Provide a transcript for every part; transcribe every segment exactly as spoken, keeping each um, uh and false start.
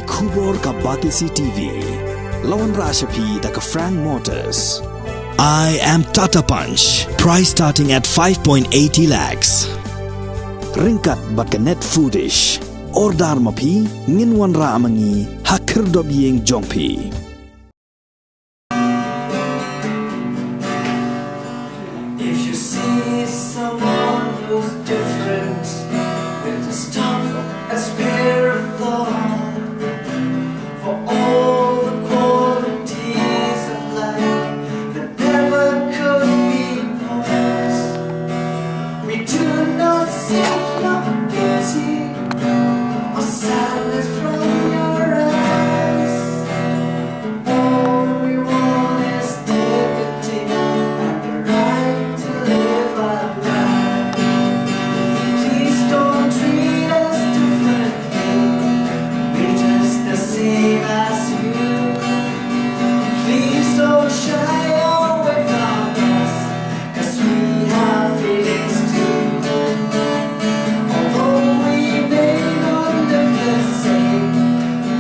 Khubor ka Batesi T V. La wanrah sha phi da ka Frank Motors. I am Tata Punch. Price starting at five point eighty lakhs. Ryngkat bad ka Net Foodish. Order ma phi, ngin wanrah ma ngi ha khyrdop ïing jong phi. If you see someone who's different, with a stump, a spare of thought, for all the qualities of life that never could be bought, we do not seek your pity or sadness from your eyes. All we want is dignity and the right to live our life. Please don't treat us differently. We're just the same as you. Please don't shy away from us, 'cause we have feelings too. Although we may not look the same,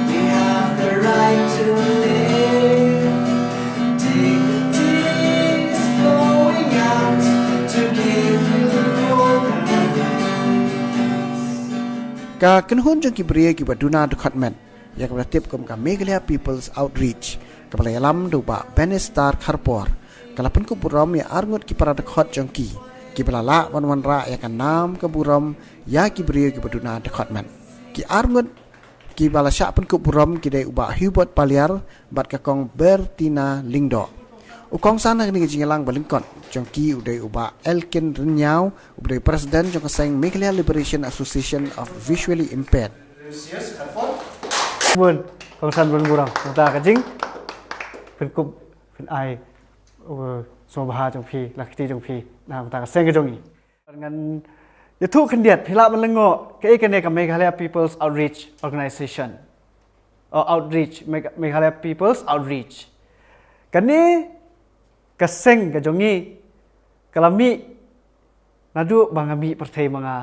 we have the right to live. Dignity is flowing out to give you full. Ka kynhun jong ki briew kiba duna dkhot met, ïa kaba la tip kum ka Meghalaya People's Outreach, kaba la ïalam da u Bah Benistar Kharpor, ka la pynkup burom ïa arngut ki para dkhot jong ki, kiba la lah ban wanrah ïa ka nam ka burom ïa ki briew kiba duna dkhot met. Ki arngut kiba la shah pynkup burom ki dei u Bah Hubert Paliar bad ka Kong Bertina Lyngdoh. U kongsan ha kane ka jingïalang ba lyngkot jong ki u dei u Bah Elkin Rynñiaw, uba dei President jong ka seng Meghalaya Liberation Association of Visually Impaired. Bun, kongsan bun burom. Mynta ka jingpynkup pynai, uh, sngewbha jong phi, la kti jong phi, na mynta ka seng ka jong ngi. Ngan ïathuh khyndiat, phi lah ban lyngngoh kaei kane ka Meghalaya People's Outreach Organization. Oh, Outreach, Meg-, Meghalaya People's Outreach. Kane ka seng ka jong ngi ka la mih naduh ba nga mih pyrthei ma nga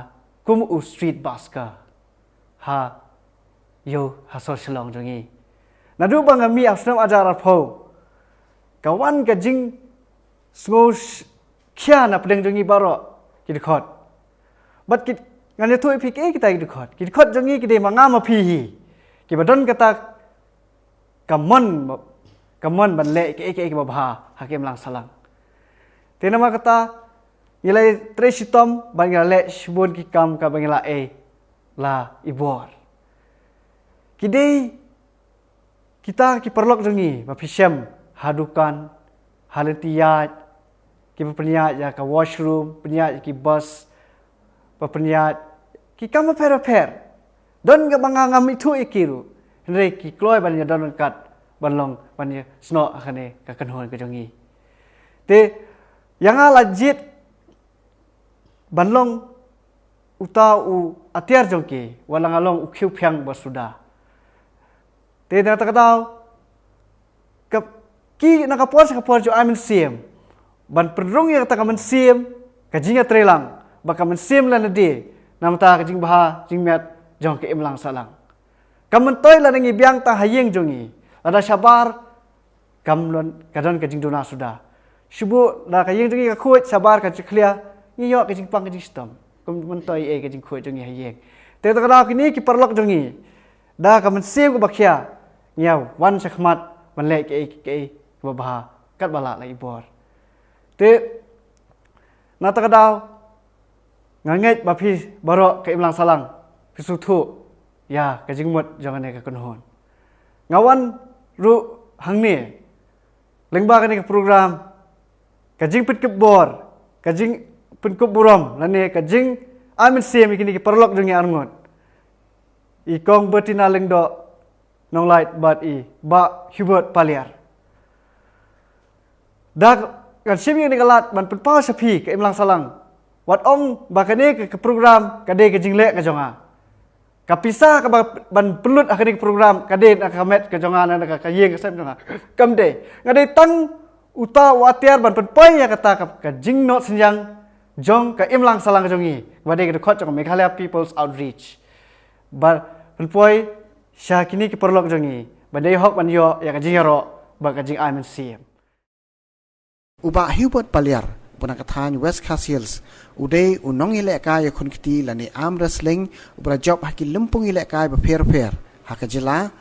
kum u street busker ha ïew ha sor Shillong jong ngi. Naduh ba nga mih ha snem hajar arphew, ka wan ka jingsngew sh-, khia na pdeng jong ngi baroh ki dkhot. Bad ki, ngan ïathuh ïa phi kiei kita ki dkhot. Ki dkhot jong ngi ki dei ma nga ma phi hi, kiba don kata ka mon, ka mon ban leh kiei kiei kiba bha ha ka imlang sahlang. Te namar kata ngi la trei shitom bad ngi la leh shibun ki kam kaba ngi la ai la i bor. Ki dei kita ki paralok jong ngi ba phi shem ha dukan, ha lynti ïaid, kiba pynïaid ïa ka washroom, pynïaid ïa ki bus, ba pynïaid ki kam bapher bapher. Don kaba nga ngam ithuh ïa ki ruh, hynrei ki kloi ban ïadon ryngkat ban long, ban ïasnoh ha kane ka kynhun ka jong ngi. Te ïa nga la jied ban long uta u atiar jong ki, wat la nga long u khiew phiang ba suda. Te na kata ka daw, ka, ki na ka por sha ka por ju ai mynsiem ban pynrung ïa kata ka mynsiem ka jingïatreilang, ba ka mynsiem lane de na mynta ka jingbha jingmiat jong ka imlang sahlang. Kam myntoi lada ngi biang tang ha ïing jong ngi, lada shabar kam don, ka don ka jingduna suda. Shu buh da ka ïing jong ngi ka khuid, shabar ka jakhlia, ngi ïoh ka jingpang ka jingshitom. Kam myntoi ei ka jingkhuid jong ngi ha ïing. Te kata ka daw kine ki paralok jong ngi, da ka mynsiem kaba khia, ngi ïa wan shakhmat ban leh kiei kiei kiba bha katba lah la i bor. Te na kata ka daw nga ngeit ba phi baroh ka imlang sahlang phi sngewthuh ïa ka jingmut jong kane ka kynhun. Nga wan ruh hangne lyngba kane ka program, ka jingpynkup bor, ka jingpynkup burom lane ka jingai mynsiem ïa kine ki paralok jong ngi arngut, i Kong Bertina Lyngdoh Nonglait bad i Bah Hubert Paliar. Da ngan shim ïa kane ka lad ban pynpaw sha phi ka imlang sahlang, wat ong ba kane ka, ka program ka dei ka jingleh ka jong nga. Ka pisa kaba ban pynlut ha kane ka program ka dei na ka met ka jong nga, na ka, ka ïing ka sem jong nga. Kam dei. Nga dei tang uta u atiar ban pynpoi ïa kata ka, ka jingnoh synñiang jong ka imlang sahlang ka jong ngi, ba dei ka dkhot jong ka Meghalaya People's Outreach. Ba pynpoi sha kine ki paralok jong ngi ban dei hok ban ïoh ïa ka jingïaroh bad ka jingai mynsiem. U Bah Hubert Paliar, uba na ka thaiñ West Khasi Hills, u dei u nongïalehkai ïakhun kti lane arm wrestling, uba la jop ha ki lympung ïalehkai bapher bapher ha ka jylla,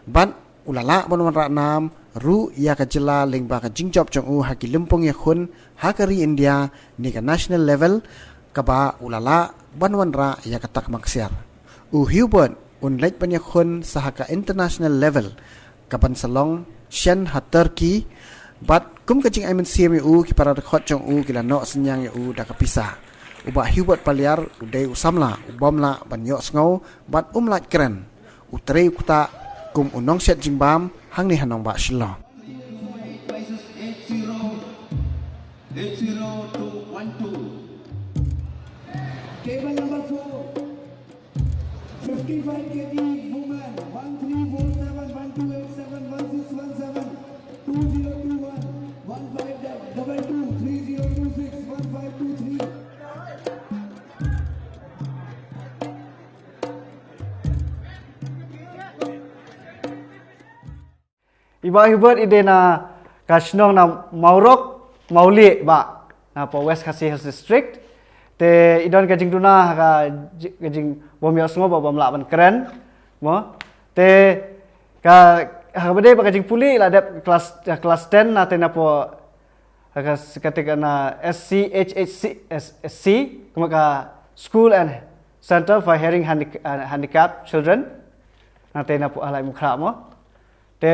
bad u la lah ban wanrah nam ruh ïa ka jylla lyngba ka jingjop jong u ha ki lympung ïakhun ha ka ri India ne ka national level, kaba u la lah ban wanrah ïa ka tak maksiar. U Hubert un leit ban ïakhun sa ha ka international level, kaban sa long shen ha Turkey, bad kum ka jingai mynsiem ïa u, ki para dkhot jong u ki la noh synñiang ïa u da ka pisa. U Bah Hubert Paliar u dei u samla u bym lah ban ïohsngew bad um lait kren. U trei u ktah kum u nongshet jingbam hangne ha nongbah Shillong. Eight zero to one two. Table number four. Fifty-five K G woman, one three four seven, one two eight seven, one six one seven, two zero two one, one five double two, three zero two six, one five two three. I Bah Hubert i dei na ka shnong na Mawrok, Mawlieh bah, na poh West Khasi Hills District. Te i don ka jingduna ha ka ji-, ka jingbym ïohsngew ba bym lah ban kren. Mo. Te ka, ha kaba dei ba ka jingpule i la dep klas, klas ten, na te na poh ha ka s-, kata ka na S C H H C, S-, S C, kumba ka School and Center for Hearing Handic-, uh, Handicapped Children. Na te na poh ha Laitumkhrah mo. Te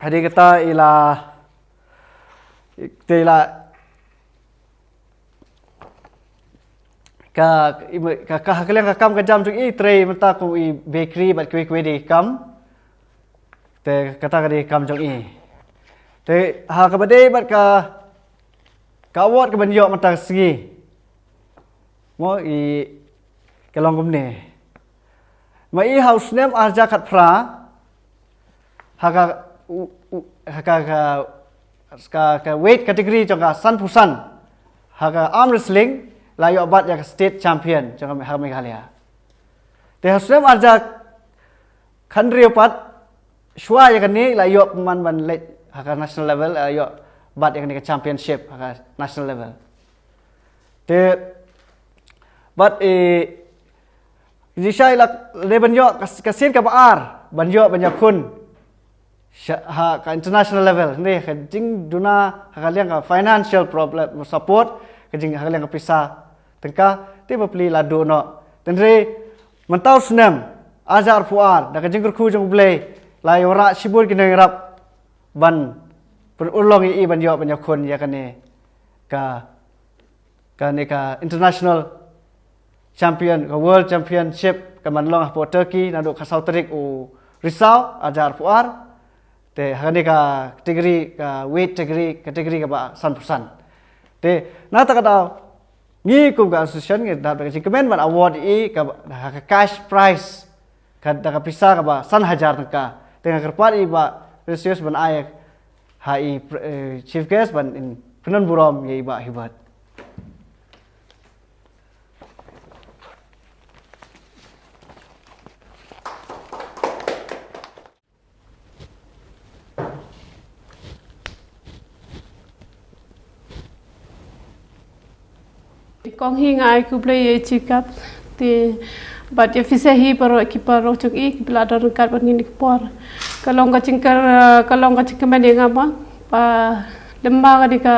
hadien kata i la, te i la ka, ka, ka, ka, ka liang ka kam ka jam jong i trei mynta kum i bakery bad kiwei kiwei de kam. Te kata ka dei ka kam jong i. Te ha kaba dei bad ka, ka award kaban ïoh mynta ka sngi. Mo i ka long kumne. Ma i ha u snem arhajar khatphra ha ka, u, u, ha ka, ka, ka, ka weight category jong ka sanphew san ha ka arm wrestling la ïoh bat ïa ka state champion jong ka ha Meghalaya. Te ha u snem arhajar khathynriew pat shuwa ïa kane la ïoh pynban ban leit ha ka national level, la ïoh bat ïa kane ka championship ha ka national level. Te bad i, i shisha i la dei ban ïoh ka, ka sien kaba ar ban ïoh ban ïakhun sha, ha ka international level. Hynrei ka jingduna ha ka liang ka financial problem, support, ka jing ha ka liang ka pisa tyngka te bapli la duh noh. Te hynrei mynta u snem arhajar arphew ar da ka jingkyrkhu jong U Blei la ïa wanrah shibun ki nongïarap ban pynurlong ïa i ban ïoh ban ïakhun ïa kane ka, kane ka international champion, ka world championship kaban long hapoh Turkey naduh ka saw tarik u Risaw arhajar arphew ar. Te ha kane ka category, ka weight category, category kaba sanphew san. Te na kata ka daw ngi kum ka association ngi dap da ka jingkmen ban award ïa i ka, da ka cash prize ka, da ka pisa kaba san hajar tyngka. Te nga kyrpad ïa i Bah Precious ban ai ha i pr-, eh, chief guest ban pynbun burom ïa i Bah Hubert. Kong hi nga ai khublei ïa i Chief Guest te bad ïa phi sa hi baroh ki paralok jong i kiba la don ryngkat bad ngi ha kane ka por. Ka long ka jingkyrmen, ka long ka jingkyrmen ïa nga ba, ba lem bad kane ka,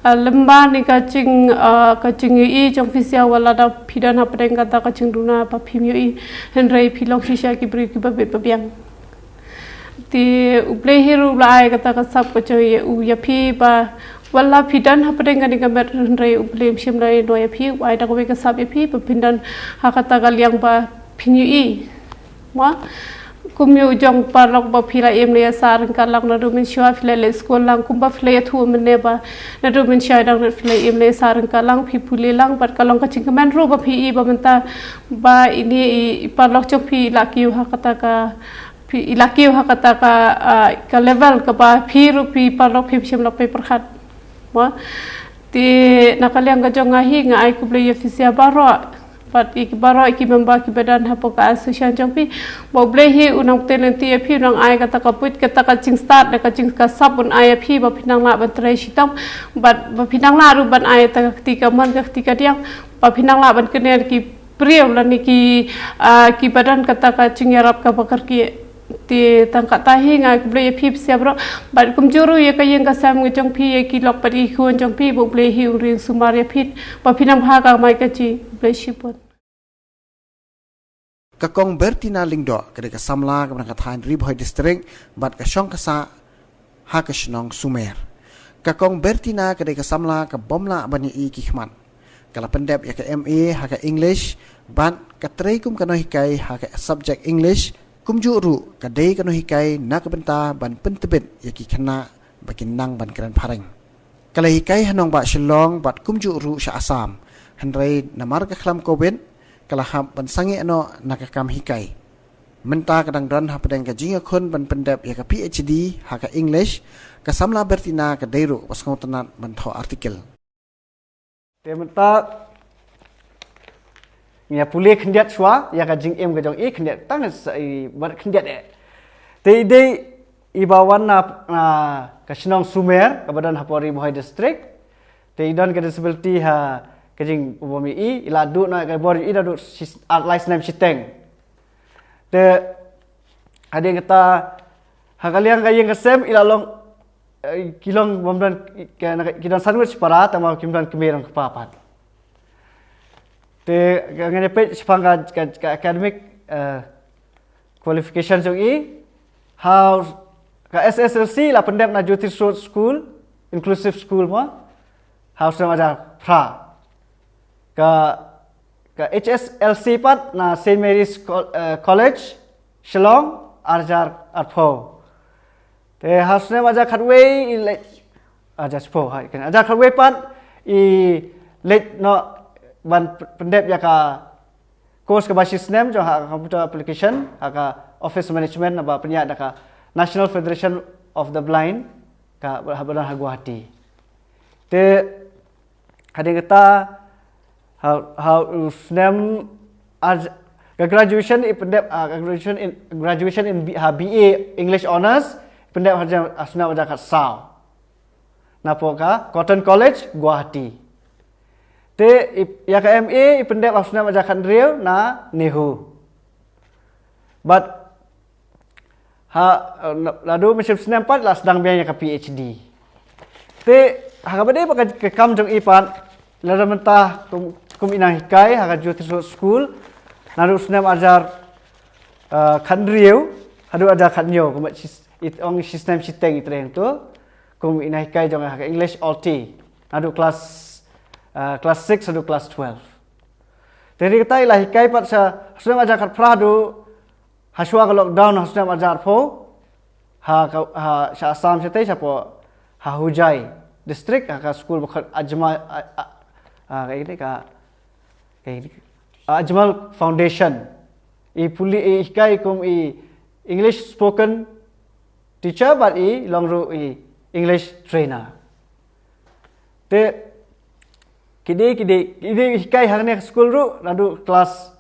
ah, lem bad kane ka jing, ah, ka jingïohi jong phi sha wat la da phi don hapdeng kata ka jingduna ba phim ïohi hynrei phi long shisha ki briew kiba bit ba biang. Te U Blei hi ruh u la ai kata ka sap ka jong u ïa phi ba wat la phi don hapdeng kane ka met hynrei U Blei um shym la ïehnoh ïa phi, u ai da kawei ka sap ïa phi ba phin don ha kata ka liang ba phin ïohi. Mo, kum ïa u jong paralok ba phi la im la ïa sah ryngkat lang naduh mynshuwa phi la leit skul lang kumba phi la ïathuh mynne ba naduh mynshuwa dang phi la im la ïa sah ryngkat lang phi pule lang bad ka long ka jingkmen ruh ba phi i ba mynta ba ine i, i paralok jong phi i la kiew ha kata ka phi i la kiew ha kata ka, ah, ka level kaba phi ruh phi paralok phim shym la poi pyrkhat. Mo. Te na ka liang ka jong nga hi nga ai khublei ïa phi sha baroh. Bad ïa ki baroh ki member kiba don hapoh ka association jong phi, ba U Blei hi u nang pynlong ïa phi, u nang ai kata ka buit, kata ka jingstad, da ka jingkasap un ai ïa phi, ba phin nang lah ban trei shitom, bad ba phin nang lah ruh ban ai kata ka kti kamon ka kti kadiang, ba phin nang lah ban kynnoh ki briew lane ki, ah, kiba don kata ka jingïarap kaba kyrkieh. Te tang kata hi nga ai khublei ïa phi bha baroh. Bad kumjuh ruh ïa ka ïing ka sem jong phi, ïa ki lok bad ki khun jong phi, ba U Blei hi un ring sumar ïa phi, ba phin nang bha kamai kajih. Khublei shibun. Ka Kong Bertina Lyngdoh ka dei ka samla kaba na ka thaiñ Ri Bhoi District bad ka shong ka sah ha ka shnong Sumer. Ka Kong Bertina ka dei ka samla ka bym lah ban ïohi ki khmat. Ka la pyndep ïa ka M A ha ka English bad ka trei kum ka nonghikai ha ka subject English, kumjuh ruh ka dei ka nonghikai na ka bynta ban pyntbit ïa ki khynnah ba kin nang ban kren phareng. Ka la hikai ha nongbah Shillong bad kumjuh ruh sha Assam. Hynrei namar ka khlam Covid, ka la hap ban sangeh noh na ka kam hikai. Mynta ka dang don hapdeng ka jingïakhun ban pyndep ïa ka P H D ha ka English, ka samla Bertina ka dei ruh ba sngewtynnat ban thoh article. Te mynta ngi ïa pule khyndiat shuwa ïa ka jingim ka jong i, khyndiat tang sa i bar khyndiat eh. Te i dei i ba wan na, na ka shnong Sumer kaba don hapoh Ri Bhoi District. Te i don ka disability ha ka jingpynbor i, i la duh na ka bor i da duh shis-, ar lai snem shiteng. Te hadien kata ha ka liang ka ïing ka sem i la long, eh, ki long bym don, ki, ki don san ngut shipara, tangba kim don kmie long kpa pat. Te ka ngan ïa peit shaphang ka, ka, ka academic, eh, qualification jong i. Ha ka S S L C la pyndep na Jyoti Srot School, Inclusive School mo. Ha u snem ar hajar phra. Ka, ka H S L C pat na Saint Mary's Col-, eh, College, Shillong, ar hajar arphew. Te ha u snem ar hajar khatwei i leit, ar hajar shiphew, ha, kan. Ar hajar khatwei pat i leit noh ban pyndep ïa ka course kaba shi snem jong ha ka computer application, ha ka office management naba pynïaid da ka National Federation of the Blind, ka, ha, ba don ha Guwahati. Te hadien kata ha, ha u snem ar-, ka graduation i pyndep, ah, ka graduation in, graduation in B-, ha B A English Honours, pyndep ha u snem ar hajar khatsaw. Napoh ka Cotton College, Guwahati. Te i, ïa ka M A i pyndep ha u snem ar hajar khathynriew na NEHU. Bad ha, eh, na-, naduh mynshem snem pat la sdang biang ïa ka P H D. Te ha kaba dei ba ka, ka kam jong i pat, lada mynta kum, kum i nonghikai ha ka Jyoti Srot School, naduh snem ar hajar, eh, khathynriew haduh ar hajar khathynñiew, kumba shi s-, i ong shi snem shiteng i trei hangto. Kum i nonghikai jong i ha ka English Alt, naduh class, eh, class six haduh class twelve. Te hadien kata i la hikai pat sha snem ar hajar khatphra haduh ha shuwa ka lockdown ha snem ar hajar arphew, ha ka, ha sha Assam shatei shapoh ha Hojai District, ha ka school ba khot Ajmal, a, a, a, ka, ka, ka, Ajmal Foundation. I pule, i hikai kum i English spoken teacher bad i long ruh i English trainer. Te ki dei, ki dei, ki dei hikai hangne ha school ruh naduh class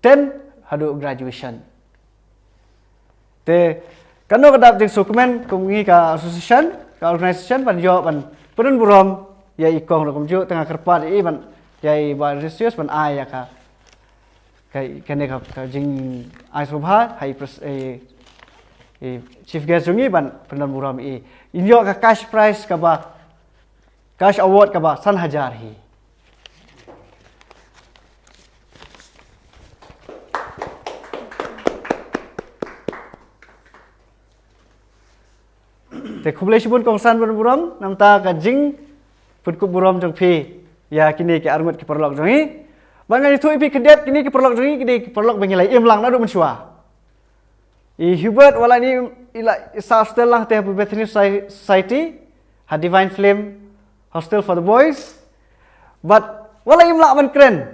ten haduh graduation. Te kano ka dap jingsngewkmen kum ngi ka association, ka organisation ban ïoh ban pyndon burom ïa i kong ruh kumjuh, te nga kyrpad ïa i ban, ïa i Bah Ignatius ban ai ïa ka, ka, kane ka, ka jingai sngewbha ha i pres-, i, i chief guest jong ngi ban pyndon burom ïa i. In ïoh ka cash prize kaba, cash award kaba san hajar hi. Te khublei shibun kongsan ban burom namar ka jingpynkup burom jong phi ïa kine ki arngut ki paralok jong ngi. Ba ngan ïathuh ïa phi khyndiat, kine ki paralok jong ngi, kine ki paralok ba ngi la im lang naduh mynshuwa. I Hubert wat la im, i la, i sah hostel lang te ha Bethany Soci-, Society, ha Divine Flame Hostel for the Boys. Bad wat la im lah ban kren.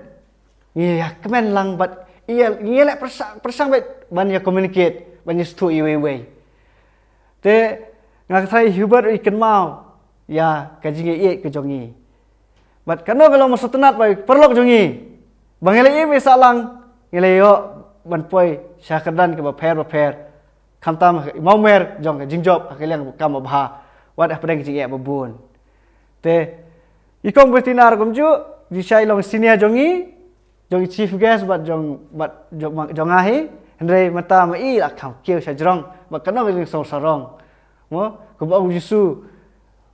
Ngi ïa kmen lang bad ïa, ngi ïa leh pyrshang, pyrshang bad ban ïa communicate, ban ïa sngewthuh iwei iwei. Te nga kyrpad ïa Hubert i kynmaw ïa ka jingïeit ka jong ngi. Bad kano ka long sngewtynnat ba i paralok jong ngi Ba ngi la ïohi sahlang, ngi la ïoh ban poi sha kyrdan kiba pher ba pher. Khamtam ha ka mawmer jong ka jingjop ha ka liang kam ba bha. Wat hapdeng ka jingeh ba bun. Te i kong Bertina ruh kumjuh, i shai long senior jong i, jong i chief guest bad jong, bad jong, jong nga hi. Hynrei mynta ma i la kham kiew sha jrong bad ka nong ka jingsngewsarong. Mo, kumba ong u Jisu,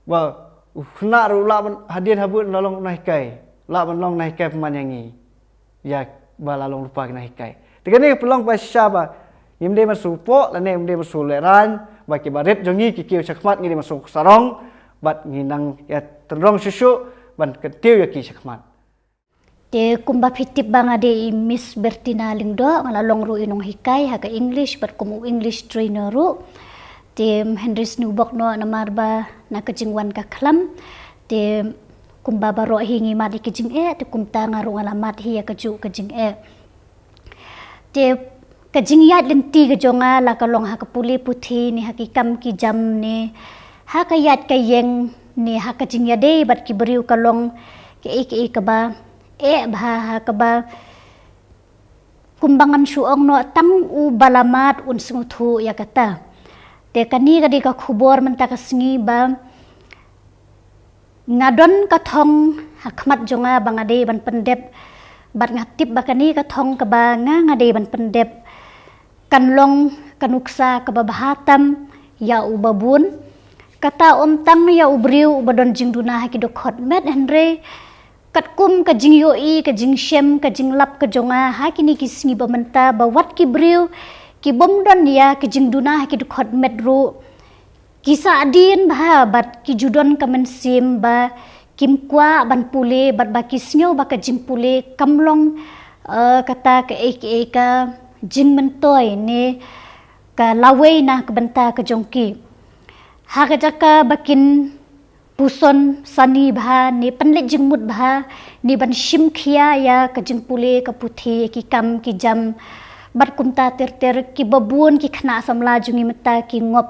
ba u khynnah ruh lah ban hadien habud la long nonghikai, lah ban long nonghikai pynban ïa ngi. Ïa ba la long lypa ki nonghikai. Te kane ka pynlong ba shisha ba ngim dei ban shu poh lane ngim dei ban shu lehraiñ, ba kiba rit jong ngi ki kiew shakhmat, ngi dei ban shu sarong bad ngi nang ïa tynrong shuh shuh ban kyntiew ïa ki shakhmat. Te kumba phi tip ba nga dei i Miss Bertina Lyngdoh, nga la long ruh i nonghikai ha ka English bad kum u English trainer ruh. Te hynrei sngewbok noh namar ba na ka jingwan ka khlam. Te kumba baroh hi ngi mad ïa ki jingeh, te kumta nga ruh nga la mad hi ïa kajuh ka jingeh. Te ka jingïaid lynti ka jong nga, la ka long ha ka pule puthi ne ha ki kam ki jam ne ha ka ïaid ka ïeng ne ha ka jingïadei bad ki briew, ka long kaei kaei kaba eh bha, ha kaba kumba ngan shu ong noh, tang uba la mad un sngewthuh ïa kata. Te kane ka dei ka khubor mynta ka sngi ba nga don ka thong ha khmat jong nga ba nga dei ban pyndep, bad nga tip ba kane ka thong kaba nga, nga dei ban pyndep kan long ka nuksa kaba bha tam ïa uba bun. Kata ym tang ïa u briew uba don jingduna ha ki dkhot met, hynrei katkum ka jingïohi, ka jingshem, ka jinglap ka jong nga ha kine ki sngi ba mynta, ba wat ki briew ki bym don ïa ka jingduna ha ki dkhot met ruh, ki sah dien bha bad ki ju don ka mynsiem ba kim kwah ban pule, bad ba ki sngew ba ka jingpule kam long, eh, kata kaei kaei ka jingmyntoi ne ka lawei na ka bynta ka jong ki. Ha ka jaka ba kin puson sani bha ne pynleit jingmut bha ne ban shim khia ïa ka jingpule ka puthi, ki kam ki jam, bad kumta ter ter, kiba bun ki khynnah samla jong ngi mynta ki ngop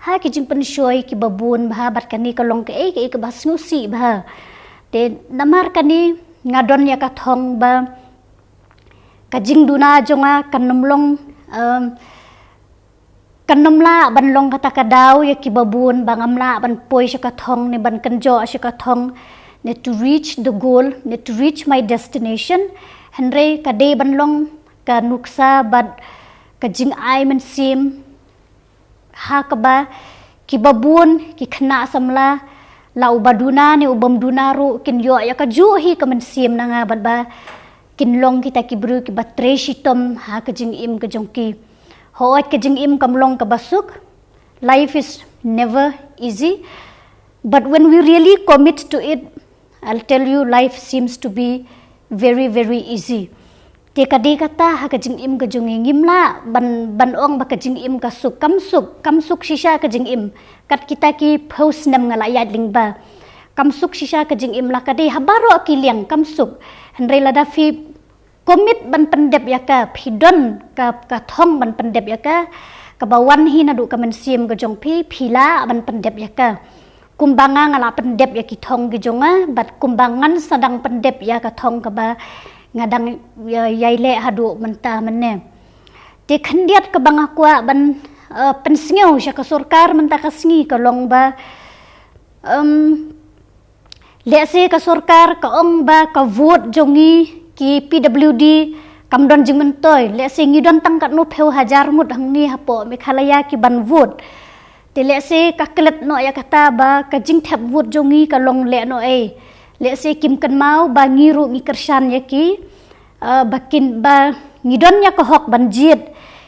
ha ki jingpynshoi kiba bun bha, bad kane ka long kaei kaei kaba sngewsih bha. Te namar kane nga don ïa ka thong ba ka jingduna jong nga kan ym long, em, kan ym lah ban long kata ka daw ïa kiba bun, ba ngam lah ban poi sha ka thong ne ban kynjoh sha ka thong ne to reach the goal, ne to reach my destination. Hynrei ka dei ban long ka nuksa bad ka jingai mynsiem ha kaba kiba bun ki khynnah samla, la uba duna ne u bym duna ruh, kin ïoh ïa kajuh hi ka mynsiem na nga, bad ba kin long kita ki briew kiba trei shitom ha ka jingim ka jong ki. Hooid, ka jingim kam long kaba suk. Life is never easy. But when we really commit to it, I'll tell you, life seems to be very, very easy. Te ka dei kata ha ka jingim ka jong ngi, ngim lah ban, ban ong ba ka jingim ka suk, kam suk, kam suk shisha ka jingim. Kat kita ki phew snem nga la ïaid lyngba, kam suk shisha ka jingim, la ka dei ha baroh ki liang kam suk. Hynrei lada phi commit ban pyndep ïa ka, phi don ka, ka thong ban pyndep ïa ka, kaba wan hi naduh ka mynsiem ka jong phi, phi lah ban pyndep ïa ka. Kumba nga, nga la pyndep ïa ki thong ki jong nga, bad kumba ngan sa dang pyndep ïa ka thong kaba nga dang ïai, ïai leh haduh mynta mynne. Te khyndiat kaba nga kwah ban, eh, pynsngew sha ka sorkar mynta ka sngi ka long ba, em, lehse ka sorkar ka ong ba ka vote jong ngi ki P W D kam don jingmyntoi, lehse ngi don tang katno phew hajar ngut hangne hapoh Meghalaya ki ban vote. Te lehse ka klet noh ïa kata ba ka jingthep vote jong ngi ka long lehnohei. Lehse kim kynmaw ba ngi ruh ngi kyrshan ïa ki, eh, ba kin, ba ngi don ïa ka hok ban jied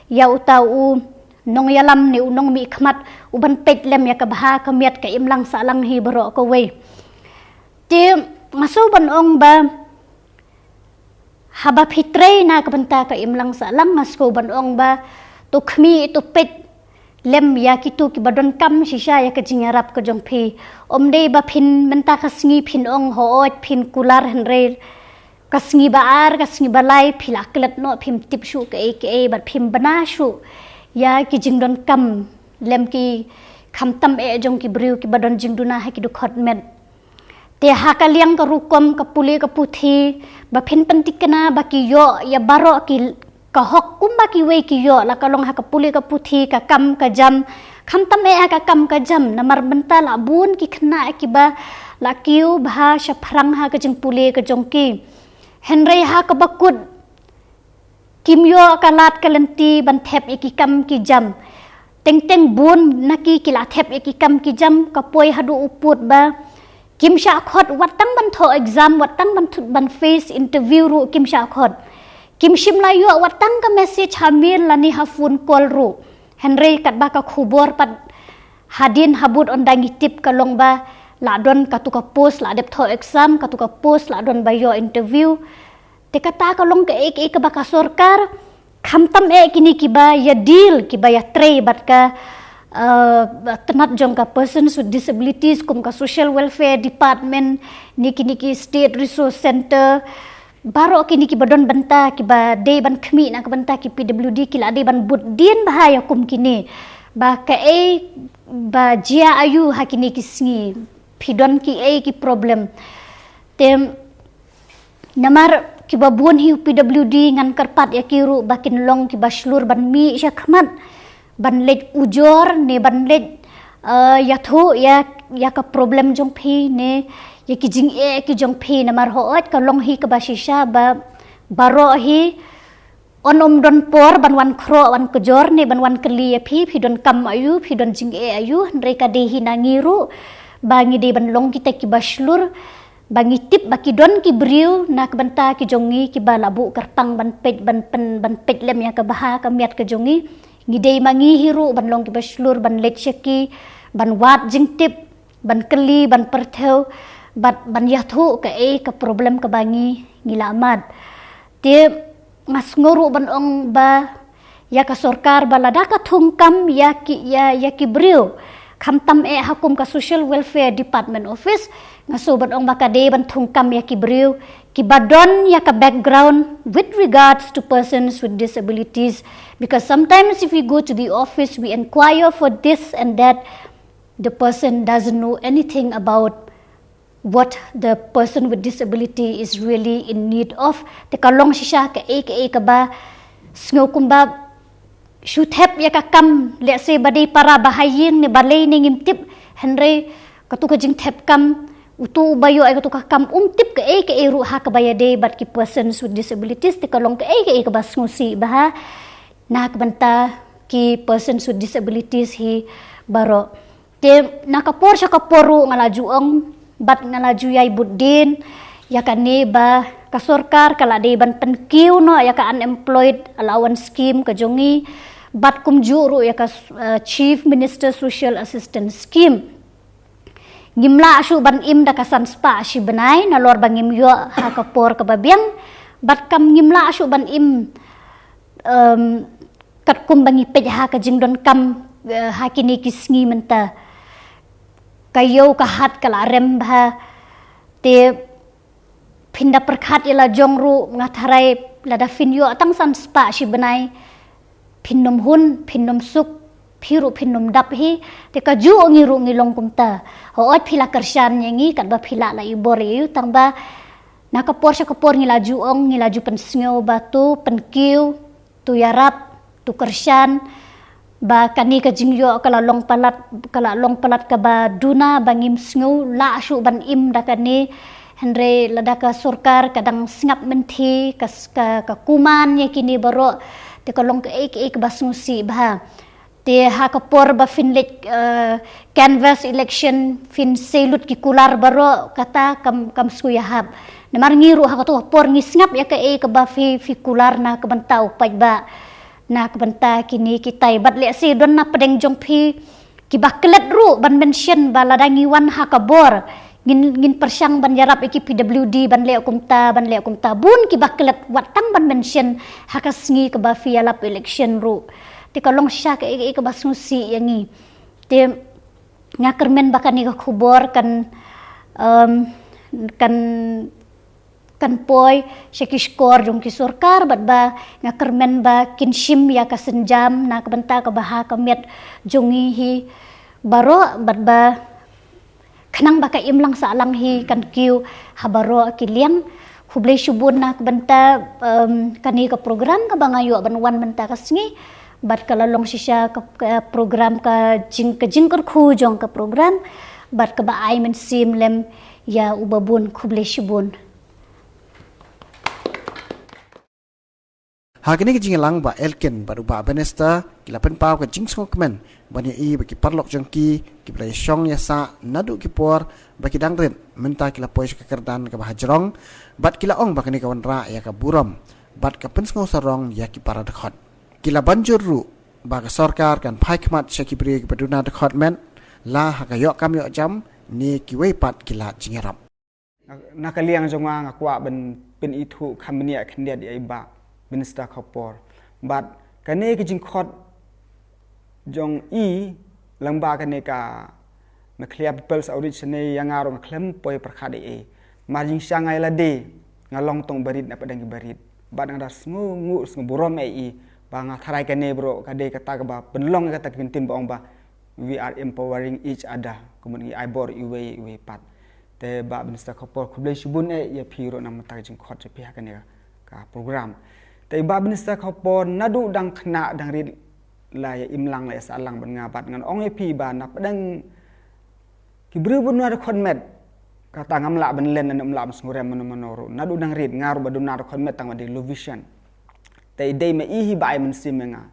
ïa uta u nongïalam ne u nongmihkhmat u ban peit lem ïa ka bha ka miat ka imlang sahlang hi baroh kawei. Te nga shu ban ong ba haba phi trei na ka bynta ka imlang sahlang, nga shu ban ong ba to khmih, to peit lem ïa kito kiba donkam shisha ïa ka jingïarap ka jong phi. Ym dei ba phin, mynta ka sngi phin ong hooid phin kular, hynrei ka sngi ba ar, ka sngi ba lai, phi la klet noh, phim tip shuh kaei kaei, bad phim bna shuh ïa ki jingdonkam lem ki khamtam eh jong ki briew kiba don jingduna ha ki dkhot met. Te ha ka liang ka rukom ka pule ka puthi, ba phin pyntikna ba ki ïoh ïa baroh ki ka hok kumba kiwei ki ïoh, la ka long ha ka pule ka puthi, ka kam ka jam. Khamtam eh ha ka kam ka jam, namar mynta la bun ki khynnah kiba la kiew bha shaphrang ha ka jingpule ka jong ki. Hynrei ha kaba kut kim ïoh ka lad ka lynti ban thep ïa ki kam ki jam. Teng teng bun na ki ki la thep ïa ki kam ki jam, ka poi haduh u pud ba kim shah khot wat tang ban thoh exam, wat tang ban th-, ban face interview ruh kim shah khot. Kim shym la ïoh wat tang ka message ha mail lane ha phone call ruh. Hynrei katba ka khubor pat hadien habud ynda ngi tip ka long ba la don katu ka post la dep thoh exam, katu ka post la don ba ïoh interview. Te kata ka long kaei kaei kaba ka sorkar, khamtam eh kine kiba ïa deal, kiba ïa trei bad ka, eh, tnat jong ka Persons with Disabilities, kum ka Social Welfare Department, ne kine ki State Resource Centre, baroh kine kiba don bynta, kiba dei ban khmih na ka bynta ki P W D, ki la dei ban bud dien bha ïa kum kine. Ba kaei ba jia aïu ha kine ki sngi, phi don kiei ki problem. Te namar kiba bun hi u P W D ngan kyrpad ïa ki ruh ba kin long kiba shlur ban mih sha khmat, ban leit ujor ne ban leit, eh, ïathuh ïa, ïa ka problem jong phi ne ïa ki jingeh ki jong phi, namar hooid ka long hi kaba shisha ba baroh hi yn ym don por ban wan khroh wan kjor ne ban wan kylli ïa phi, phi don kam aïu, phi don jingeh aïu. Hynrei ka dei hi na ngi ruh ba ngi dei ban long kita kiba shlur, ba ngi tip ba ki don ki briew na ka bynta ki jong ngi kiba la buh kyrpang ban peit, ban pyn, ban peit lem ïa ka bha ka miat ka jong ngi. Ngi dei ma ngi hi ruh ban long kiba shlur, ban leit sha ki, ban wad jingtip, ban kylli, ban pyrthew, bad ban ïathuh kaei ka problem kaba ngi, ngi la mad. Te nga sngew ruh ban ong ba ïa ka sorkar ba lada ka thung kam ïa ki, ïa, ïa ki briew, khamtam eh ha kum ka Social Welfare Department Office, nga sngew ban ong ba ka dei ban thung kam ïa ki briew kiba don ïa ka background with regards to persons with disabilities, because sometimes if we go to the office, we inquire for this and that, the person doesn't know anything about what the person with disability is really in need of. Te ka long shisha kaei kaei kaba sngew kumba shu thep ïa ka kam, let's say ba dei para ba ha ïing ne balei ne ngim tip, hynrei katu ka jingthep kam, utu uba ïoh ïa katu ka kam um tip kaei kaei ruh ha kaba ïadei bad ki persons with disabilities, te ka long kaei kaei kaba sngewsih bha na ka bynta ki persons with disabilities hi baroh. Te na ka por sha ka por ruh nga la ju ong bad nga la ju ïai bud dien ïa kane ba ka sorkar ka la dei ban pynkiew noh ïa ka Unemployed Allowance Scheme ka jong ngi, bad kumjuh ruh ïa ka, eh, Chief Minister Social Assistance Scheme. Ngim lah shuh ban im da ka san spah shi bnai nalor ba ngim ïoh ha ka por kaba biang, bad kam ngim lah shuh ban im, em, katkum ba ngi peit ha ka jingdonkam, eh, ha kine ki sngi mynta. Ka ïew ka hat ka la rem bha. Te phin da pyrkhat ïa la jong ruh, nga tharai lada phin ïoh tang san spah shi bnai, phin nym hun, phin nym suk, phi ruh phin nym dap hi. Te kajuh ngi ruh ngi long kumta. Hooid phi la kyrshan ïa ngi katba phi lah la i bor ïa u, tang ba na ka por sha ka por ngi la ju ong, ngi la ju pynsngew ba to pynkiew, to ïarap, to kyrshan, ba kane ka jingïoh ka la long palat, ka la long palat kaba duna, ba ngim sngew lah shuh ban im da kane. Hynrei lada ka sorkar ka dang sngap mynthi, ka s-, ka, ka kuman ïa kine baroh, te ka long kaei kaei kaba sngewsih bha. Te ha ka por ba phin leit, eh, canvass election, phin sei lut ki kular baroh, kata kam, kam sngewsih hap. Namar ngi ruh ha katu ka por ngi sngap ïa kaei kaba phi, phi kular na ka bynta u paidbah, na ka bynta kine kitai. Bad lehse don na pdeng jong phi kiba klet ruh ban mention ba lada ngi wan ha ka bor, ngin, ngin pyrshang ban ïarap ïa ki P W D ban leh kumta, ban leh kumta. Bun kiba klet wat tang ban mention ha ka sngi kaba phi ïalap election ruh. Te ka long shisha kaei kaei kaba sngewsih ïa ngi. Te nga kyrmen ba kane ka khubor kan, em, kan, kan poi sha ki shkor jong ki sorkar, bad ba nga kyrmen ba kin shim ïa ka sienjam na ka bynta ka bha ka miat jong ngi hi baroh, bad ba Khnang ba ka imlang sahlang hi kan kiew ha baroh ki liang. Khublei shibun na ka bynta, em, kane ka program kaba nga ïoh ban wan mynta ka sngi. Bad ka la long shisha ka, ka program ka jing, ka jingkyrkhu jong ka program. Bad kaba ai mynsiem lem ïa u babun. Khublei shibun. Ha kane ka jingïalang, Bah Elkin bad u Bah Bannister ki la pynpaw ka jingsngewkmen ban ïohi ba ki paralok jong ki kiba la ïashong ïasah naduh ki por ba ki dang rit mynta ki la poi sha ka kyrdan kaba hajrong, bad ki la ong ba kane ka wanrah ïa ka burom bad ka pynsngewsarong ïa ki para dkhot. Ki la ban jur ruh ba ka sorkar kan phai khmat sha ki briew kiba duna dkhot met, la ha ka ïoh kam ïoh jam ne kiwei pat ki lad jingïarap. Na ka liang jong nga, nga kwah ban pynithuh kham bniah khyndiat ïa i Bah Minister Khapor. Bad kane ka jingkhot jong i lyngba kane ka Meghalaya People's Outreach ne ïa nga ruh nga khlem poi pyrkhat ei ei. Mar jingshisha nga ïa lade nga long tang barit na pdeng ki barit. Bad nga da sngewnguh sngew burom ei ei ba nga tharai kane baroh ka dei kata kaba pynlong ïa kata ka ktien ba ong ba we are empowering each other. Kumno ngi ai bor iwei iwei pat. Te Bah Minister Khapor, khublei shibun eh ïa phi ruh namar ka jingkhot jong phi ha kane ka program. Te Bah Minister Khapor, naduh dang khynnah dang rit la ïa imlang la ïa sahlang bad nga, bad ngan ong ïa phi ba na pdeng ki briew ba duna dkhot met, kata ngam lah ban len ne ngam lah ban sngewrem mano mano ruh. Naduh dang rit nga ruh ba duna dkhot met tang ba dei low vision. Te i dei ma i hi ba ai mynsiem ïa nga.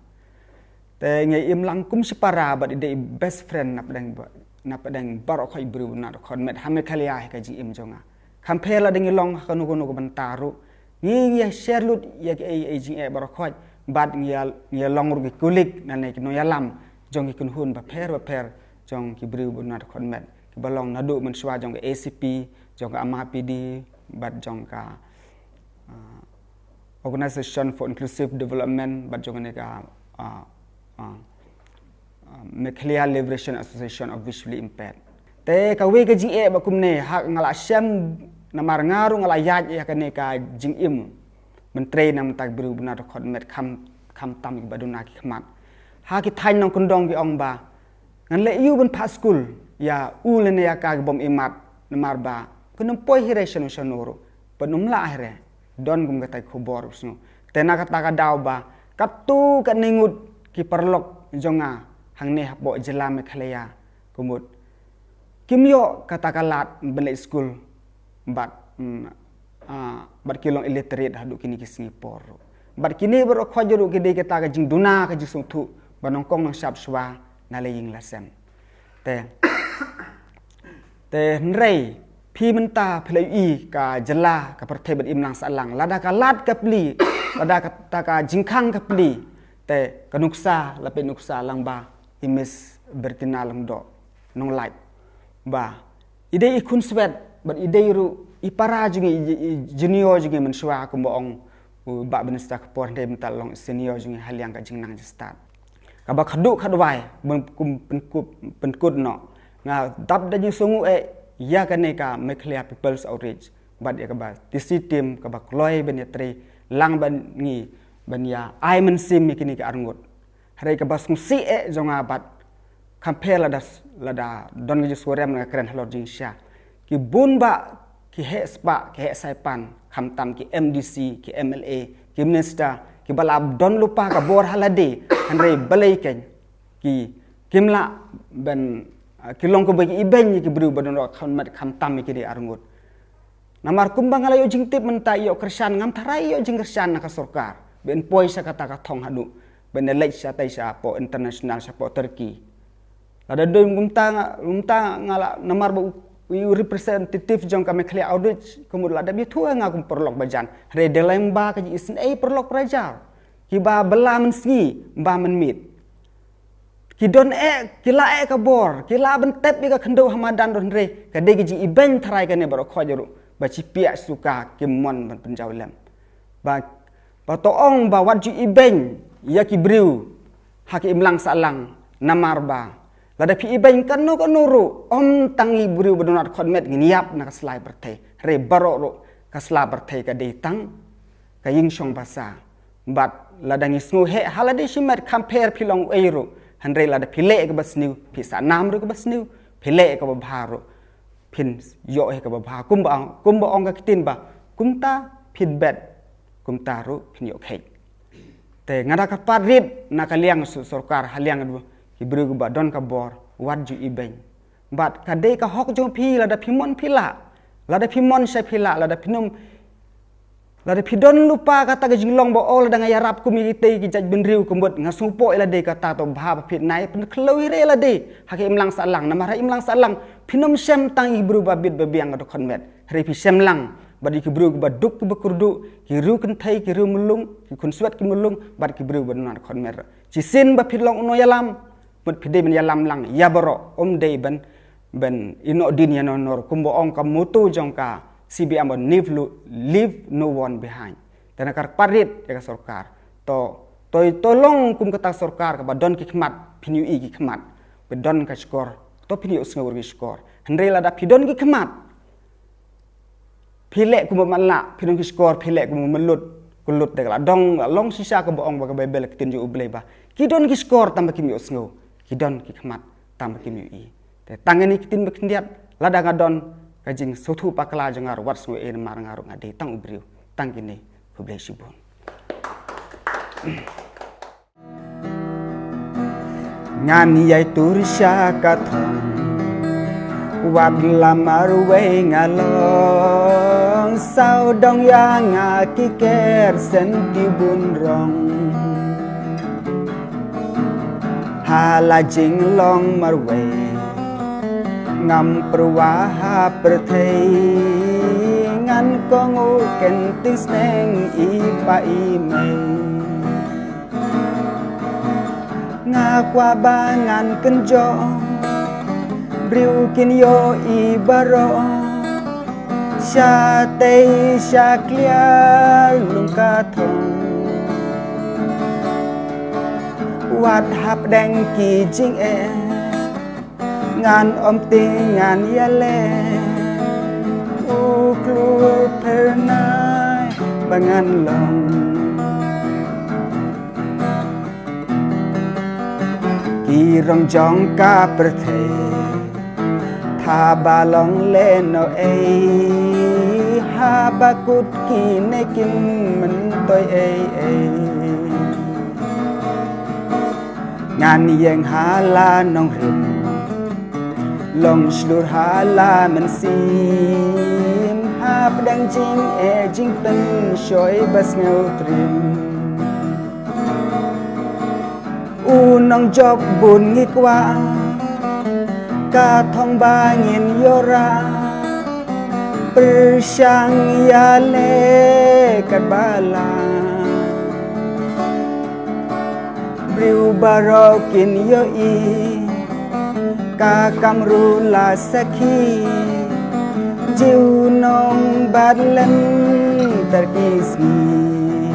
Te ngi imlang kum shipara bad i dei best friend na pdeng ba, na pdeng baroh khoit briew ba duna dkhot met ha Meghalaya hi ka jingim jong nga. Kham pher lada ngi long ha kano kano ka bynta ruh, ngi, ngi ïa share lut ïa kiei kiei jingeh baroh khoit bad ngi ïa, ngi ïa long ruh ki colleague ne ki nongïalam jong ki kynhun bapher bapher jong ki briew ba duna dkhot met, kiba long naduh mynshuwa jong ka A C P, jong ka M R P D bad jong ka, ah, Organisation for Inclusive Development bad jong kane ka, ah, ah, ah, Meghalaya Liberation Association of Visually Impaired. Te kawei ka jingeh ba kumne ha nga la shem namar nga ruh nga la ïaid ïa kane ka jingim ban trei namar ka briew ba duna dkhot met kham, kham tam kiba duna ki khmat. Ha ki thaiñ nongkyndong ki ong ba ngan leh aïu ban phah skul ïa u lane ïa ka kibym imat namar ba kan ym poi hi re shano shano ruh. Ban ym lah hi re. Don kum kata ki khubor u sngew. Te na kata ka daw ba katto katne ngut ki paralok jong nga hangne hapoh jylla Meghalaya kumut kim ïoh kata ka lad ban leit skul bad, mm, ah, bad ki long illiterate haduh kine ki sngi por ruh. Bad kine baroh khoit ruh ki dei kata ka jingduna ka jingsngewthuh ba nyngkong nyngshap shuwa na la ïing la sem. Te, te hynrei phi mynta phi la ïohi ka jylla ka pyrthei bad imlang sahlang, lada ka lad ka plie, lada kata ka jingkhang ka plie, te ka nuksa la peit nuksa lang ba i Miss Bertina Lyngdoh Nonglait ba i dei i khunswet bad i dei ruh i para jong ngi, i, i junior jong ngi mynshuwa kumba ong u Bah Minister Khapor, hynrei mynta long senior jong ngi ha liang ka jingnang jingstad. Kaba khadduh khadwai ban kum pynkut, pynkut noh, nga dap da jingsngewnguh eh ïa kane ka Meghalaya People's Outreach bad ïa kaba T C team kaba kloi ban ïatrei lang bad ngi ban ïa ai mynsiem ïa kine ki arngut. Hynrei kaba sngewsih eh jong nga bad kham pher lada, lada don ka jingsngewrem ne ka kren halor jingshisha, ki bun bah ki heh spah ki heh saipan, khamtam ki M D C, ki M L A, ki minister, kiba la don lypa ka bor ha lade, hynrei balei kein ki, kim lah ban, ah, ki long kumba ki ibeiñ ïa ki briew ba duna dkhot met, khamtam ïa kine arngut. Namar kumba nga la ïoh jingtip mynta, ïoh kyrshan, ngam tharai ïoh jingkyrshan na ka sorkar ba in poi sha kata ka thong haduh ban ïaleit shatei shapoh international, shapoh Turkey. Lada dei kumta nga, kumta nga la, namar ba u, u representative jong ka Meghalaya Outreach kumut la dep ïathuh ïa nga kum paralok bajan. Hynrei da lem ba ka jingisynei paralok prajar kiba bylla mynsngi ba mynmiet. Ki don eh, ki la eh ka bor, ki la ban tep ïa ka khyndew ha madan ruh, hynrei ka dei ka jingibeiñ tharai kane baroh khoit ruh ba shi piah shi suka kim mon ban pynjaw lem. Ba, ba to ong ba wat ju ibeiñ ïa ki briew ha ka imlang sahlang, namar ba lada phi ibeiñ kano kano ruh, ym tang ngi briew ba duna dkhot met ngin ïap na ka sla pyrthei, hynrei baroh ruh ka sla pyrthei ka dei tang ka ïingshong basa. Bad lada ngi sngew heh ha lade shimet, kham pher phi long uei ruh, hynrei lada phi leh kaba sniew, phi sah nam ruh kaba sniew, phi leh kaba bha ruh, phin ïoh hi kaba bha. Kumba ong, kumba ong ka ktien ba, kumta phin bet, kumta ruh phin ïoh kheit. Te nga da kyrpad rit na ka liang sor-, sorkar, ha liang ki briew kiba don ka bor, wat ju ibeiñ. Bad ka dei ka hok jong phi, lada phi mon phi lah, lada phi mon sha phi lah, lada phi nym Lada phi don lypa kata ka jinglong ba, o, lada nga ïarap kum ïa kitei ki jaitbynriew ka mut, nga sngewpoh ïa lade, kata to bha ba phi nai pynkhloh ïa lade ha ka imlang sahlang. Namar ha imlang sahlang phin ym shem tang ïa ki briew ba bit ba biang ka dkhot met, hynrei phi shem lang bad ïa ki briew kiba duk kiba kyrduh, ki riew kynthei, ki riew mulung, ki khun swet ki mulung, bad ki briew ba don ha dkhot met. Shisien ba phi long u nongïalam, mut phi dei ban ïalam lang ïa baroh, ym dei ban, ban ïehnoh dien ïa no no. Kumba ong ka motto jong ka C B M, never leave no one behind. Te nga kyrpad rit ïa ka sorkar, to, to, to long kum kata ka sorkar kaba don ki khmat, phin ïohi ki khmat. Ba don ka shkor, to phin ïohsngew ruh ki shkor. Hynrei lada phi don ki khmat, phi leh kumba matlah, phi don ki shkor, phi leh kumba matlut, ka lut te ka la dong, la long shisha kaba ong ba ka Baibl, ka ktien jong U Blei ba, ki don ki shkor tang ba kim ïohsngew, ki don ki khmat tang ba kim ïohi. Te tang kine ki ktien ba khyndiat, lada nga don ka jingsngewthuh bakla jong nga ruh, wat sngew ei, namar nga ruh nga dei tang u briew. Tang kine, khublei shibun. Ngan ïai tur sha ka thong, wat la marwei nga long, sawdong ïa nga ki ker sen ki bun rong. Ha la jinglong marwei ngam pyrwa ha pyrthei, ngan kohnguh ken tingsneng i pa i mei. Nga kwah ba ngan kynjoh, briew kin ïohi baroh, shatei shakliar lum ka thong. Wat hapdeng ki jingeh, ngan ym tieng ngan ïaleh, u khlur phyrnai ba ngan long. Ki rong jong ka pyrthei, thaba long lehnohei, haba kut kine kim myntoi ei ei. Ngan ïeng ha la nongrim, long shlur ha la mynsiem, hapdeng jingeh jingpynshoi ba sngewtriem. U nongjop bun ngi kwah, ka thong ba ngin ïoh rah, pyrshang ïaleh katba lah. Briew baroh kin ïohi, ka kam ruh la sakhi, junom bad lynter ki sngi.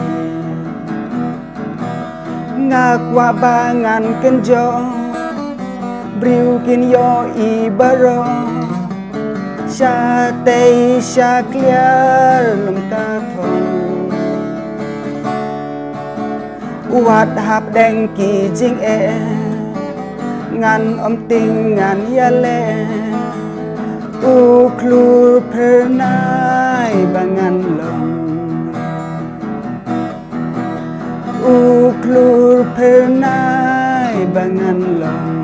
Nga kwah ba ngan kynjoh, briew kin ïohi baroh, shatei shakliar lum ka thong. Wat hapdeng ki jingeh, ngan ym tieng ngan ïaleh, u khlur phyrnai ba ngan long. U khlur phyrnai ba ngan long.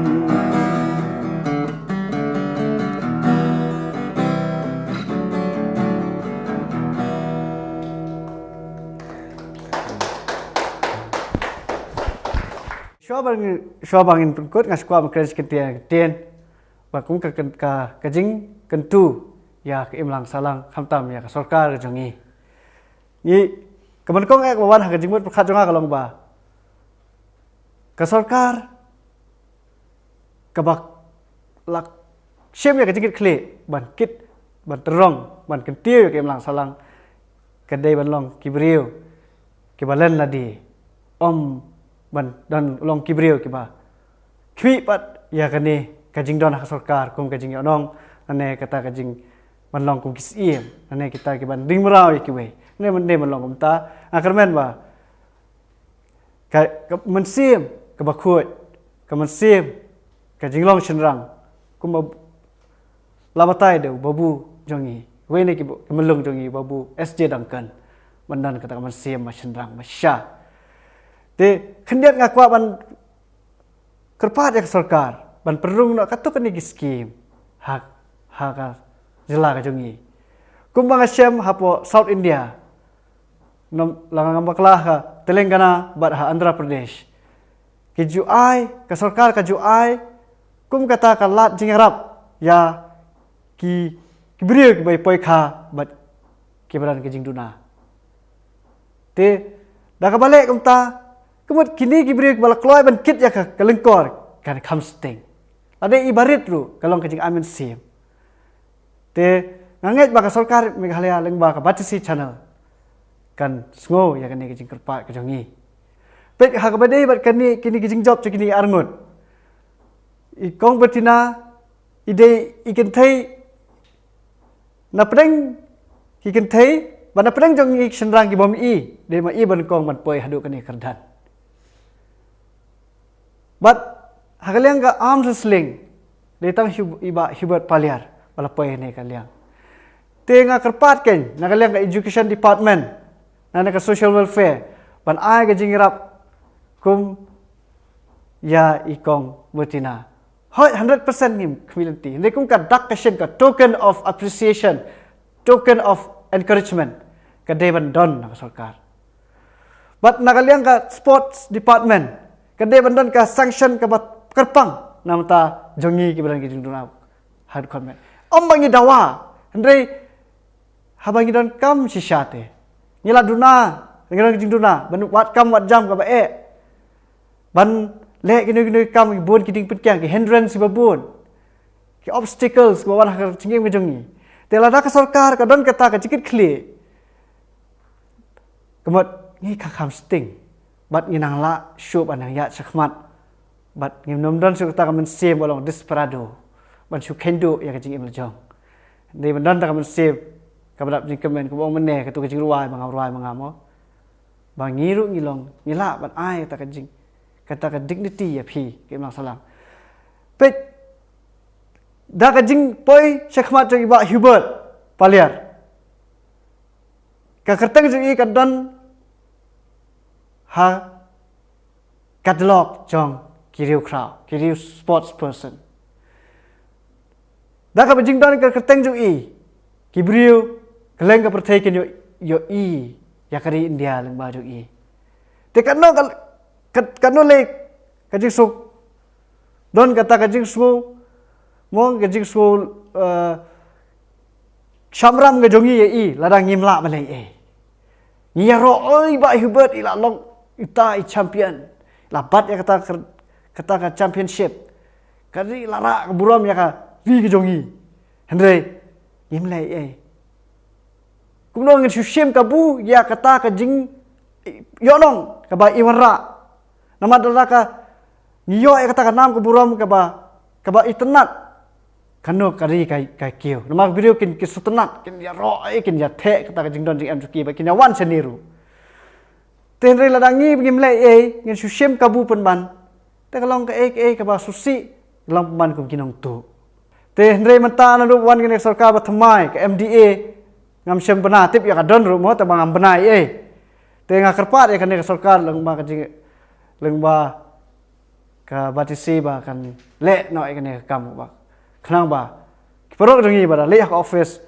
Shuwa ba ngin, shuwa ba ngin pynkut, nga sngewkwah ban kren shi kyntien, kyntien ba kum ka, ka, ka, ka jingkyntu ïa ka imlang sahlang, khamtam ïa ka sorkar ka jong ngi. Ngi, ka ban kong ek ba wan ha ka jingmut pyrkhat jong nga ka long ba ka sorkar kaba la shim ïa ka jingkit khlieh ban kit, ban tyrong, ban kyntiew ïa ka imlang sahlang, ka dei ban long ki briew kiba len lade, ym ban don long ki briew kiba khmih pat ïa kane ka jingdon ha ka sorkar kum ka jingïohnong, lane kata ka jing ban long kum ki syiem, lane kita ki ban ring mraw ïa kiwei, lane ban, lane ban long kumta. Nga kyrmen ba ka, ka mynsiem kaba khuid, ka mynsiem ka jinglong shynrang, kumba la batai da u babu jong ngi, wei na ki bu-, ki myllung jong ngi, babu S J Duncan, ban don kata ka mynsiem ba shynrang ba shisha. Te khyndiat nga kwah ban kyrpad ïa ka sorkar ban pynrung noh katto katne ki skim ha, ha ka jylla ka jong ngi. Kumba nga shem hapoh South India, nam, la ngam bakla, ha Telangana bad ha Andhra Pradesh, ki ju ai, ka sorkar ka ju ai kum kata ka lad jingïarap ïa ki, ki briew kiba ïa poi kha bad kiba don ki jingduna. Te da kaba leh kumta, ka mut kine ki briew kiba la kloi ban kit ïa ka, ka lyngkor, kan kham sting. Lada i barit ruh ka long ka jingai mynsiem. Te nga ngeit ba ka sorkar Meghalaya lyngba ka Batesi Channel kan sngew ïa kane ka jingkyrpad ka jong ngi. Peit, ha kaba dei bad kane, kine ki jingjop jong kine arngut, i Kong Bertina i dei i kynthei na pdeng ki kynthei, ba na pdeng jong ngi ki shynrang ki bym i, dei ma i ba nyngkong ban poi haduh kane ka kyrdan. Bad ha ka liang ka arm wrestling, dei tang Hub-, i Bah Hubert Paliar ba la poi ha kane ka liang. Te nga kyrpad keiñ na ka liang ka education department, na, na ka social welfare, ban ai ka jingïarap kum ïa i Kong Bertina. Hooid, hundred percent ngim khmih lynti. Hynrei kum ka dak ka shin, ka token of appreciation, token of encouragement, ka dei ban don na ka sorkar. Bad na ka liang ka sports department, ka dei ban don ka sanction kaba kyrpang na bynta jong ngi kiba don ki jingduna ha ka department. Ym ba ngi dawa, hynrei haba ngi donkam shisha te, ngi la duna, ngi don ki jingduna ban wad kam wad jam kaba eh, ban leh kino kino ki kam, ki bun ki diengpyngkiang, ki hindrance kiba bun, ki obstacles kiba wan ha ka jingim ka jong ngi. Te lada ka sorkar ka don kata ka jingkitkhlieh, ka mut ngi ka kham sting, bad ngi nang lah shuh ban nang ïaid shakhmat, bad ngim nym don shuh kata ka mynsiem ba long desperado ban shu kheiñ duh ïa ka jingim la jong. Dei ban don kata ka mynsiem kaba dap jingkmen, kaba ong mynne, kato ka jingrwai ba ngam rwai ma nga mo, ba ngi ruh ngi long, ngi lah ban ai kata ka jing, kata ka dignity ïa phi, ka imlang sahlang. Peit, da ka jingpoi shakhmat jong i Bah Hubert Paliar, ka kyrteng jong i ka don ha catalogue jong ki riew khraw, ki riew sports person. Da kaba jingdon ka kyrteng jong i, ki briew kylleng ka pyrthei kin ïoh, ïohi ïa ka ri India lyngba jong i. Te katno ka, kat-, katno lei ka jingsuk don kata ka jingsngew, mo, ka jingsngew, eh, shamram ka jong ngi ïa i lada ngim lah ban leh ei. Ngi ïaroh, oi, Bah Hubert i la long ita i champion, la bat ïa kata ka, kata ka championship, ka ri la rah ka burom ïa ka ri ka jong ngi. Hynrei ngim leh ei. Kumno ngin shu shim kabu ïa kata ka jingïohnong kaba i wanrah? Namar lada ka ngi ïoh ïa kata ka nam ka burom kaba, kaba itynnad, kano ka ri ka, ka kiew. Namar ki briew kin, kin sngewtynnad, kin ïaroh ei, kin ïatheh kata ka jingdon jingem jong ki, ba kin ïawan shane ruh. Te hynrei lada ngi ngim leh ei, ngin shu shim kabu pynban, te ka long kaei kaei kaba sngewsih, long pynban kum ki nongtuh. Te hynrei mynta naduh wan kane ka sorkar ba thymmai, ka M D A, ngam shym bna tip ïa ka don ruh mo, te ba ngam bna ei. Te nga kyrpad ïa kane ka sorkar lyngba ka jing, lyngba ka Batesi ba kan leh noh ïa kane ka kam ba, khnang ba ki paralok jong ngi ba da leit ha ka office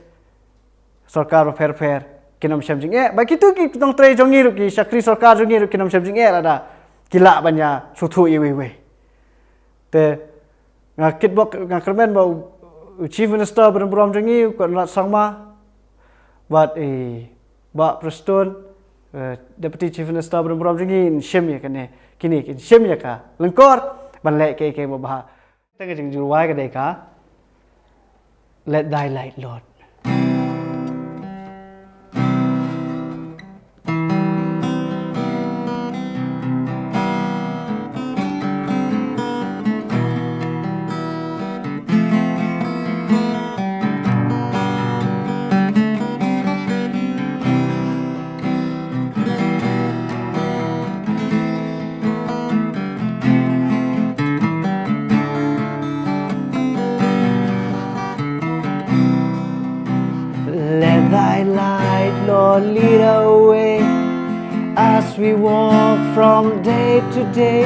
sorkar bapher bapher kin ym shem jingeh, ba kito ki nongtrei jong ngi ruh, ki shakri sorkar jong ngi ruh kin ym shem jingeh lada ki lah ban ïa sngewthuh iwei iwei. Te nga kitbok, nga kyrmen ba u, u Chief Minister ba don burom jong ngi, u Conrad Sangma, bad i Bah Prestone, eh, Deputy Chief Minister ba don burom jong ngi, in shim ïa kane, kine kin shim ïa ka lyngkor ban leh kaei kaei ba bha. Te ka jingjulwai ka dei ka Let Thy Light, Lord. lead our way as we walk from day to day.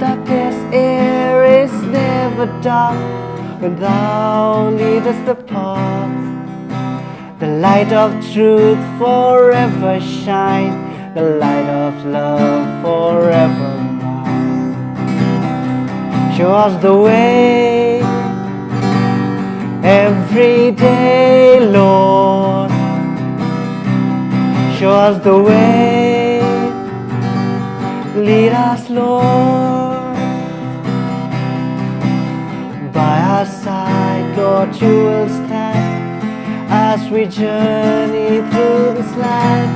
Darkest air is never dark when thou leadest the path. The light of truth forever shine, the light of love forever mine. Show us the way every day, Lord. Show us the way, lead us, Lord. By our side, Lord, you will stand as we journey through this land.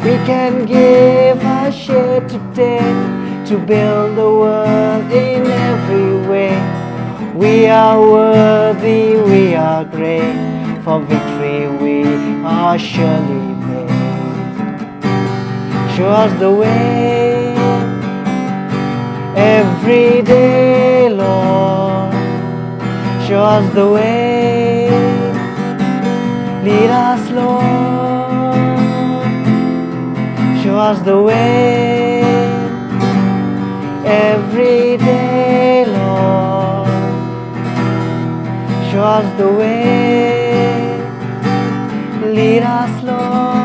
We can give our share today to build the world in every way. We are worthy, we are great, for victory we are surely made. Show us the way every day, Lord. Show us the way. Lead us, Lord. Show us the way every day, Lord. Show us the way. Lead us, Lord.